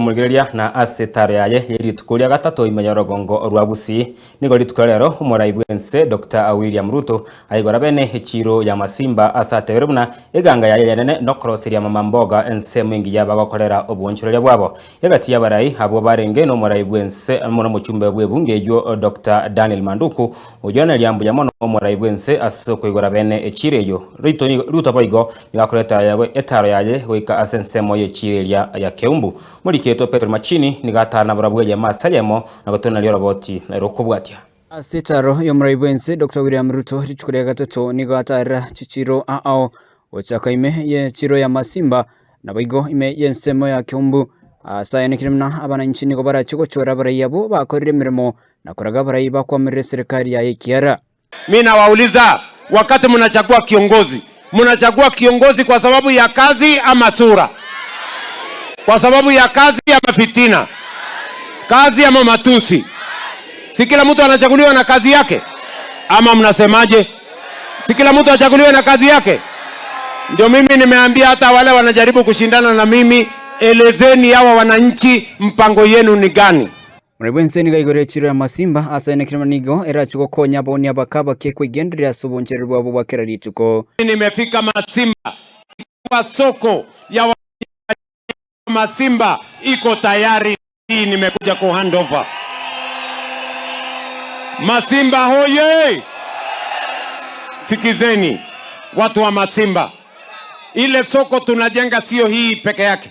Omorigereria na ase etaro yaye ye rituko ria gatato ime ya orogongo rwa Gusii. Nigo rituko rero omorai bwense Dr. William Ruto aigora bene echiro ya Masimba ase atebere buna eganga yaye yenene nokoroseria mama mboga ensemo engiya bagokorera obwonchoreria bwabo. Egati y'abarai abwo barenge nomorai bwense amo nomochumbe bw'ebunge eywo Dr. Daniel Manduku oyoneria mbuya mono omorai bwense ase okoigora bene echiro eyo. Ruto boigo nigo akoreta etaro yaye goika ase ensemo y'echiro eria ya Keumbu. Moriketo Petro Machini nigo atana barabwo eyemo ase eyemo na gotoneria oroboti rokobwatia. Ase etaro y'omorai bwense Dr. William Ruto rituko ria gatato nigo atarera chichiro ao gochaka ime y'echiro ya Masimba naboigo ime y'ensemo ya Keumbu ase ayanekire buna abananchi nigo barache gochora abarai abo bakorire emirimo na koraga abarai bakwamerera eserikali yaye ekiara. Mi nawauliza, wakati mnachagua kiongozi, mnachagua kiongozi kwa sababu ya kazi ama sura? Kwa sababu ya kazi ama fitina? Kazi ama matusi? Si kila mtu anachaguliwa na kazi yake? Ama mnasemaje? Si kila mtu achaguliwe na kazi yake? Ndio mimi nimeambia hata wale wanajaribu kushindana na mimi, elezeni hawa wananchi mpango yenu ni gani? Omorai bwense nigo aigorire echiro ya Masimba ase ayanekire buna nigo erache gokonya aboni abaka abake kwegendereria ase obonchereri bwabo bwa kera rituko. Nimefika Masimba kwa soko ya Masimba iko tayari, nimekuja ku hand over. Masimba hoye! Sikizeni watu wa Masimba, ile soko tunajenga sio hii peke yake,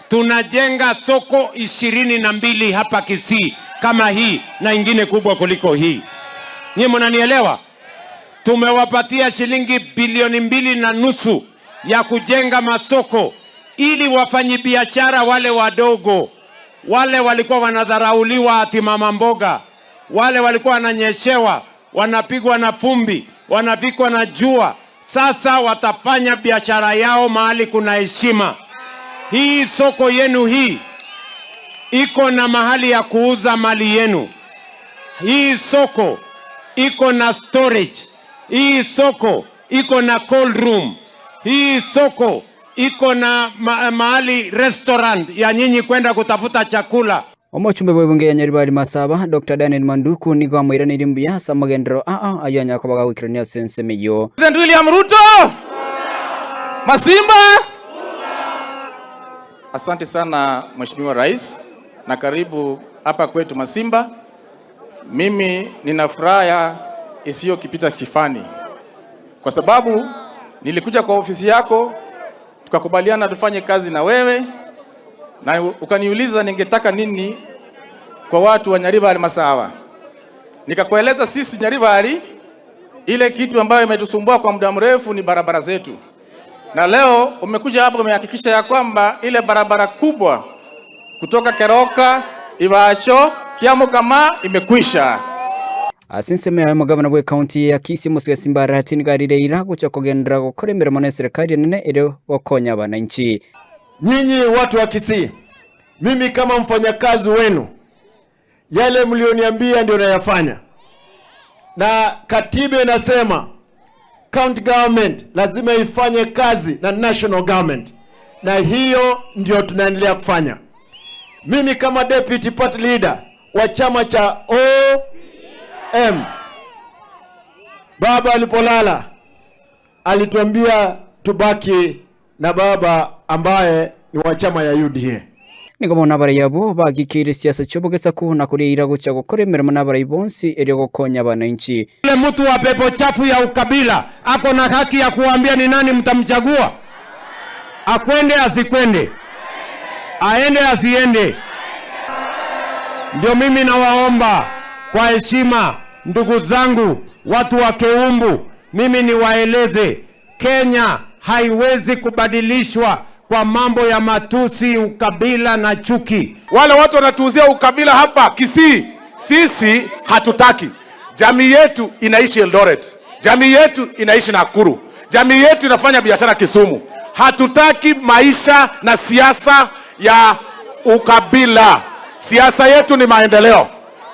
tunajenga soko 22 hapa Kisii kama hii na ingine kubwa kuliko hii. Nyie mnanielewa? Tumewapatia shilingi bilioni 2.5 ya kujenga masoko ili wafanyibiashara wale wadogo, wale walikuwa wanadharauliwa ati mama mboga, wale walikuwa wananyeshewa, wanapigwa na fumbi, wanapikwa na jua, sasa watafanya biashara yao mahali kuna heshima. Hii soko yenu hii iko na mahali ya kuuza mali yenu. Hii soko iko na storage. Hii soko iko na cold room. Hii soko iko na mahali restaurant ya nyinyi kwenda kutafuta chakula. Omochumbe bw'ebunge ya Nyaribari Masaba Dr. Daniel Manduku nigo amwiraneire mbuya ase amagenderero aa ayo anyakoba gagwikirania ase ensemo eywo. President William Ruto! Masimba! Asante sana Mheshimiwa Rais na karibu hapa kwetu Masimba. Mimi nina furaha isiyokipita kifani kwa sababu nilikuja kwa ofisi yako tukakubaliana tufanye kazi na wewe, na ukaniuliza ningetaka nini kwa watu wa Nyaribari Masawa. Nikakueleza sisi Nyaribari, ile kitu ambayo imetusumbua kwa muda mrefu ni barabara zetu, na leo umekuja hapa umehakikisha ya kwamba ile barabara kubwa kutoka Keroka Ibacho Kiamukama imekwisha. Ase ensemo yaye omogavana bwa ekaunti ya Kisii Mosiga Simba Arati nigo arireira gocha kogenderera gokora emirimo na eserikali enene ere gokonya abananchi. Nyinyi watu wa Kisii, mimi kama mfanyakazi wenu, yale mlioniambia ndio nayafanya, na katiba inasema county government lazima ifanye kazi na national government, na hiyo ndio tunaendelea kufanya. Mimi kama deputy party leader wa chama cha OM, baba alipolala alituambia tubaki na baba ambaye ni wa chama ya UDA. Nigo bono abarai abo bagikeire siasa chiobogesaku na koria gocha gokora emirimo na abarai bonsi erio gokonya abananchi. Yule mtu wa pepo chafu ya ukabila ako na haki ya kuambia ni nani mtamchagua, akwende asikwende, aende asiende. Ndio mimi nawaomba kwa heshima, ndugu zangu, watu wa Keumbu, mimi niwaeleze, Kenya haiwezi kubadilishwa kwa mambo ya matusi, ukabila na chuki. Wale watu wanatuuzia ukabila hapa Kisii, sisi hatutaki. Jamii yetu inaishi Eldoret, jamii yetu inaishi Nakuru, jamii yetu inafanya biashara Kisumu. Hatutaki maisha na siasa ya ukabila. Siasa yetu ni maendeleo.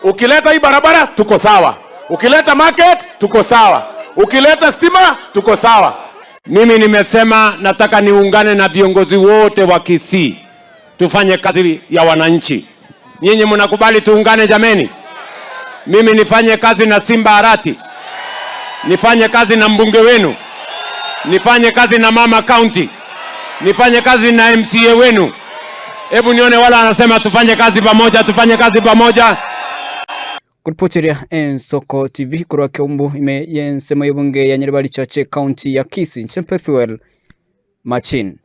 Ukileta hii barabara tuko sawa, ukileta market tuko sawa, ukileta stima tuko sawa. Mimi nimesema nataka niungane na viongozi wote wa Kisii. tufanye kazi ya wananchi. Nyinyi mnakubali tuungane jameni? Mimi nifanye kazi na Simba Arati, nifanye kazi na mbunge wenu, nifanye kazi na mama county, nifanye kazi na MCA wenu. Hebu nione wala anasema tufanye kazi pamoja, tufanye kazi pamoja. Kuripoteria Ensoko TV korwa Kiumbu ime yensemo y'ebunge ya Nyaribari Chache, county ya Kisii, Nchempethuel Machin.